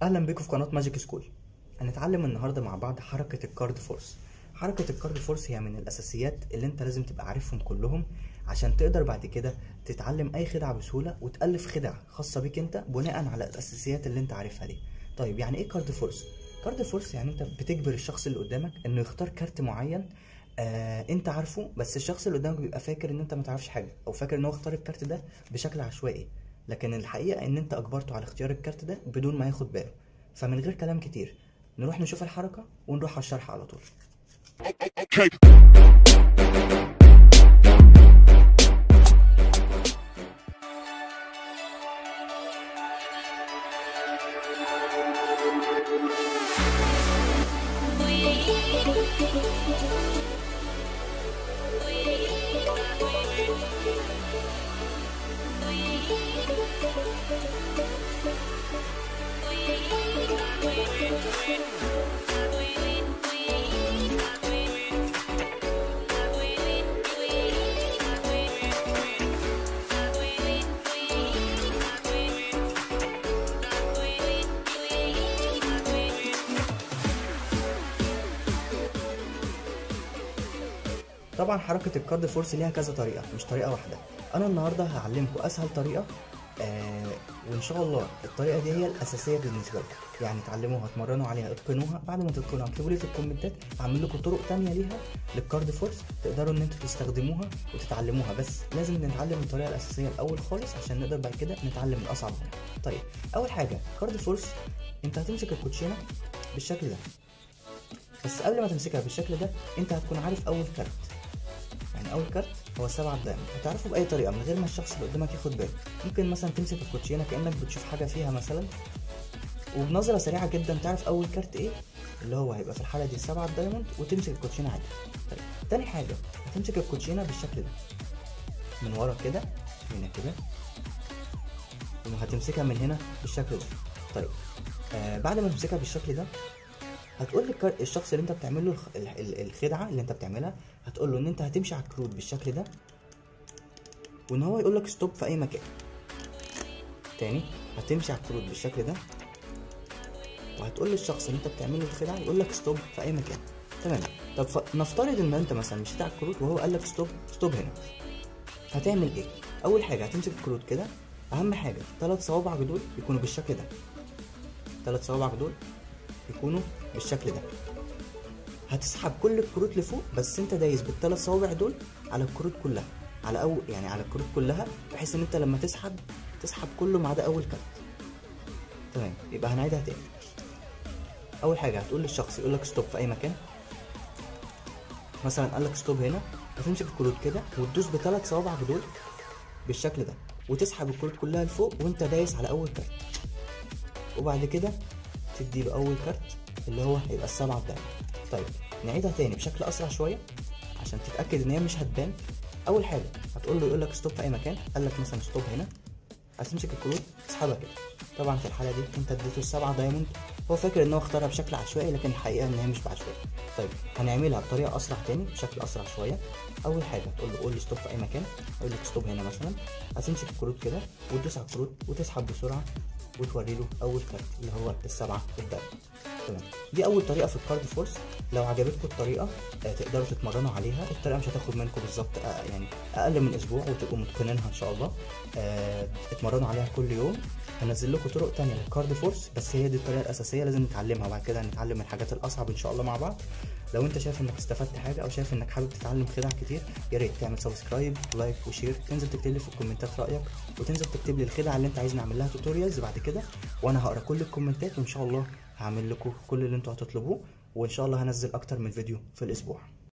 اهلا بيكم في قناة Magic School. هنتعلم النهارده مع بعض حركة ال card force. حركة ال card force هي من الاساسيات اللي انت لازم تبقى عارفهم كلهم عشان تقدر بعد كده تتعلم اي خدعه بسهولة وتالف خدع خاصة بيك انت بناء على الاساسيات اللي انت عارفها دي. طيب يعني ايه card force؟ card force يعني انت بتجبر الشخص اللي قدامك انه يختار كارت معين انت عارفه، بس الشخص اللي قدامك بيبقى فاكر ان انت ما تعرفش حاجة او فاكر ان هو اختار الكارت ده بشكل عشوائي، لكن الحقيقة ان انت اجبرته على اختيار الكارت ده بدون ما ياخد باله. فمن غير كلام كتير نروح نشوف الحركة ونروح على الشرح على طول. طبعا حركة ال card force ليها كذا طريقة، مش طريقة واحدة. أنا النهاردة هعلمكم أسهل طريقة، وإن شاء الله الطريقة دي هي الأساسية بالنسبة لكم، يعني اتعلموها، اتمرنوا عليها، اتقنوها. بعد ما تتقنوها اكتبوا لي في الكومنتات، هعمل لكم طرق تانية ليها لل card force تقدروا إن انتوا تستخدموها وتتعلموها، بس لازم نتعلم الطريقة الأساسية الأول خالص عشان نقدر بعد كده نتعلم الأصعب منها. طيب أول حاجة card force، أنت هتمسك الكوتشينة بالشكل ده، بس قبل ما تمسكها بالشكل ده أنت هتكون عارف أول كارت. يعني اول كارت هو 7 diamond، هتعرفه باي طريقه من غير ما الشخص اللي قدامك ياخد باله. ممكن مثلا تمسك الكوتشينه كانك بتشوف حاجة فيها مثلا، وبنظره سريعة جدا تعرف اول كارت ايه اللي هو هيبقى في الحالة دي 7 diamond، وتمسك الكوتشينه عادي. طيب تاني حاجة هتمسك الكوتشينه بالشكل ده من ورا كده، هنا كده، وهتمسكها من هنا بالشكل ده. طيب بعد ما تمسكها بالشكل ده هتقول للشخص اللي انت بتعمل له الخدعه اللي انت بتعملها، هتقول له ان انت هتمشي على الكروت بالشكل ده، وان هو يقول لك stop في اي مكان. تاني هتمشي على الكروت بالشكل ده، وهتقول للشخص اللي انت بتعمل له الخدعه يقول لك stop في اي مكان. تمام. طب نفترض ان انت مثلا مشيت على الكروت وهو قال لك stop stop هنا، هتعمل ايه؟ اول حاجة هتمسك الكروت كده، اهم حاجة 3 صوابعك دول يكونوا بالشكل ده، 3 صوابعك دول يكونوا بالشكل ده. هتسحب كل الكروت لفوق، بس انت دايس بالثلاث صوابع دول على الكروت كلها، على اول يعني على الكروت كلها، بحيث ان انت لما تسحب تسحب كله ما عدا اول كارت. تمام. يبقى هنعيدها تاني. اول حاجة هتقول للشخص يقول لك stop في اي مكان، مثلا قال لك stop هنا، هتمسك الكروت كده وتدوس بثلاث صوابعك دول بالشكل ده، وتسحب الكروت كلها لفوق وانت دايس على اول كارت، وبعد كده تديله اول كارت اللي هو هيبقى 7 diamond. طيب نعيدها تاني بشكل اسرع شوية عشان تتاكد ان هي مش هتبان. اول حاجة هتقول له يقول لك stop في اي مكان، قال لك مثلا stop هنا، هتمسك الكروت تسحبها كده. طبعا في الحالة دي انت اديته 7 diamond، هو فاكر ان هو اختارها بشكل عشوائي، لكن الحقيقة ان هي مش بعشوائي. طيب هنعملها بطريقة اسرع تاني بشكل اسرع شوية. اول حاجة هتقول له قول لي stop في اي مكان، اقول لك stop هنا مثلا، هتمسك الكروت كده وتدوس على الكروت وتسحب بسرعة وتوري له اول كارت اللي هو 7 diamond. تمام. دي اول طريقه في ال card force. لو عجبتكم الطريقة تقدروا تتمرنوا عليها. الطريقة مش هتاخد منكم بالظبط يعني اقل من اسبوع وتبقوا متقنينها ان شاء الله. اتمرنوا عليها كل يوم. هنزل لكم طرق تانية لل card force، بس هي دي الطريقة الاساسية لازم نتعلمها، وبعد كده هنتعلم الحاجات الاصعب ان شاء الله مع بعض. لو انت شايف انك استفدت حاجة او شايف انك حابب تتعلم خدع كتير، يا ريت تعمل subscribe، like و share، تنزل تكتب لي في الكومنتات رايك، وتنزل تكتب لي الخدع اللي انت عايز نعمل لها tutorials بعد كده، وانا هقرا كل الكومنتات وان شاء الله هعمل لكم كل اللي انتوا هتطلبوه، وان شاء الله هنزل اكتر من فيديو في الاسبوع.